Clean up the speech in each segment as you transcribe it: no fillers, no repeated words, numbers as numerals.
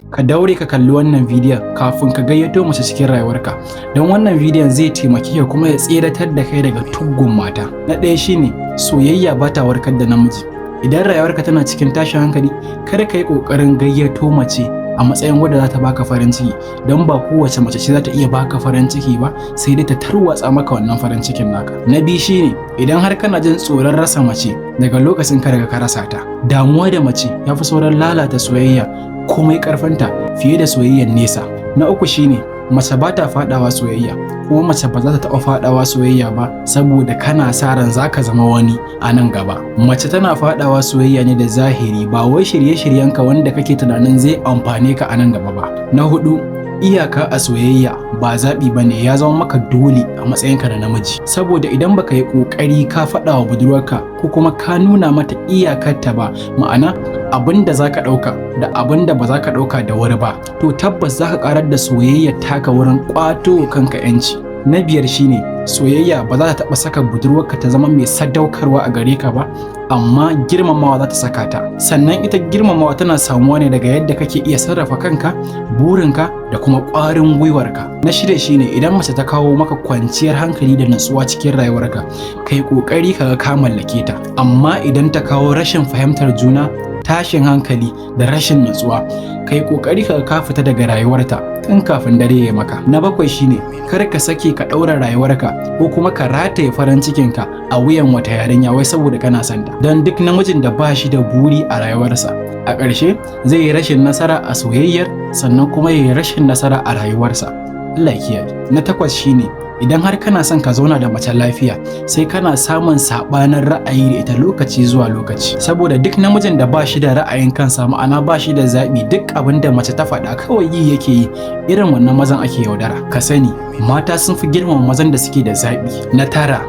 Ka daure ka kalli wannan bidiyon kafin ka gayyato mace cikin rayuwarka, don wannan bidiyon zai taimake ka kuma ya tseratar da kai daga tuggun mata. Na ɗaya shine, soyayya ba ta warkar da namiji. Idan rayuwarka tana cikin tashin hankali, kada ka yi ƙoƙarin gayyato mace a matsayin wadda za ta baka farin ciki, don ba kowace mace ce za ta iya baka farin ciki ba, sai dai ta tarwatsa maka wannan farin cikin naka. Na biyu shine, idan har kana jin tsoron rasa mace, daga lokacin ka riga ka rasa ta. Damuwa da mace ya fi saurin lalata soyayya komai karfinta fiye da soyayyar nesa. Na uku shine, mace ba ta fadawa soyayya, kuma mace ba za ta taɓa fadawa soyayya ba saboda kana sa ran za ka zama wani a nan gaba. Mace tana fadawa soyayya ne da zahiri, ba wai shirye-shiryenka wanda kake tunanin zai amfane ka a nan gaba ba. Na hudu, iyaka a soyayya ba zaɓi ba ne, ya zama maka dole a matsayinka na namiji, saboda idan baka yi ƙoƙari ka faɗa wa budurwarka ko kuma ka nuna mata iyakarta ba, ma'ana abin da za ka ɗauka da abin da ba za ka ɗauka da wuri ba, to tabbas za ka ƙarar da soyayyar taka wurin ƙwato kanka 'yanci. Na biyar shine, soyayya ba za ta taɓa saka budurwarka ta zama mai sadaukarwa a gare ka ba, amma girmamawa za ta saka ta. Sannan ita girmamawa tana samuwa ne daga yadda kake iya sarrafa kanka, burinka da kuma ƙwarin gwiwarka. Na shida shine, idan mace ta kawo maka kwanciyar hankali da natsuwa cikin rayuwarka, kai ƙoƙari ka ga ka mallake ta. Amma idan ta kawo rashin fahimtar juna, tashin hankali da rashin natsuwa, kai ƙoƙari ka ga ka fita daga rayuwarta tun kafin dare ya maka. Na bakwai shine, kar ka sake ka ɗaura rayuwarka ko kuma ka rataye farin cikinka a wuyan wata yarinya wai saboda kana santa, don duk namijin da ba shi da buri a rayuwarsa, a ƙarshe zai yi rashin nasara a soyayyar, sannan kuma ya yi rashin nasara a rayuwarsa. Allah ya kiyaye. Na takwas shine, idan har kana son ka zauna da mace lafiya, sai kana samun sabanin ra'ayi da ita lokaci zuwa lokaci, saboda duk namijin da ba shi da ra'ayin kansa, ma'ana ba shi da zaɓi, duk abin da mace ta faɗa kawai yi yake yi, irin wannan mazan ake yaudara. Ka sani, mata sun fi girmama mazan da suke da zaɓi. Na tara,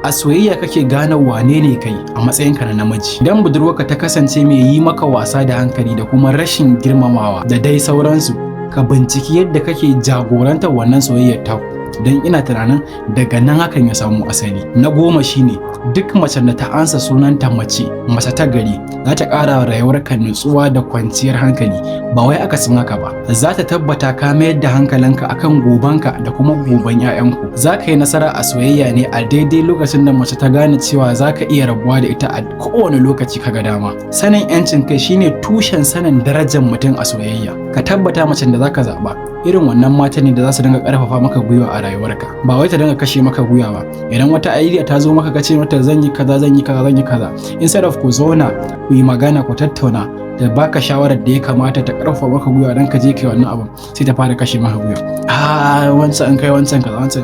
a soyayya kake gane wane ne kai a matsayinka na namiji. Idan budurwarka ta kasance mai yi maka wasa da hankali da kuma rashin girmamawa da dai sauransu, ka binciki yadda kake jagorantar wannan soyayyar taku, don ina tunanin daga nan hakan ya samu asali. Na 10 shine, duk macen da ta ansa sunanta mace, mace ta gari, za ta ƙara wa rayuwarka nutsuwa da kwanciyar hankali, ba wai akasin haka ba. Za ta tabbata ka mayar da hankalinka akan gobanka da kuma goban 'ya'yanku. Za ka yi nasara a soyayya ne a daidai lokacin da mace ta gane cewa za ka iya rabuwa da ita a kowane lokaci ka ga dama. Sanin 'yancin kai shine tushen sanin darajar mutum a soyayya. Ka tabbata macen da za ka zaɓa irin wannan mata ne da za su dinga ƙarfafa maka gwiwa a rayuwarka, ba wai ta dinga kashe maka gwiwa ba. Idan wata idea ta zo maka, ka ce mata zan yi kaza, zan yi kaza, zan yi kaza, instead of ku zauna ku yi magana, ku tattauna, da baka shawarar da ya kamata ta ƙarfafa maka gwiwa don ka je kai wannan abun, sai ta fara kashe maka gwiwa: "Ah, wancan an kai wancan kaza, wancan."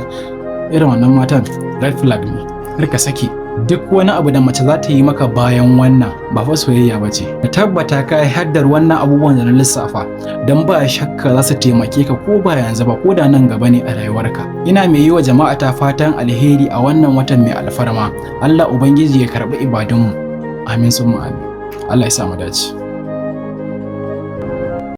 Irin wannan matan red flag ne, kar ka sake. Duk wani abu da mace za ta yi maka bayan wannan ba fa soyayya ba ce. Ka tabbata ka yi haddar wannan abubuwan da na lissafa, don ba shakka za su taimake ka, ko ba yanzu ba, ko da nan gaba ne a rayuwarka. Ina mai yi wa jama'a ta fatan alheri a wannan watan mai alfarma. Allah Ubangiji ya karɓi ibadunmu. Amin summa amin. Allah ya sa mu dace.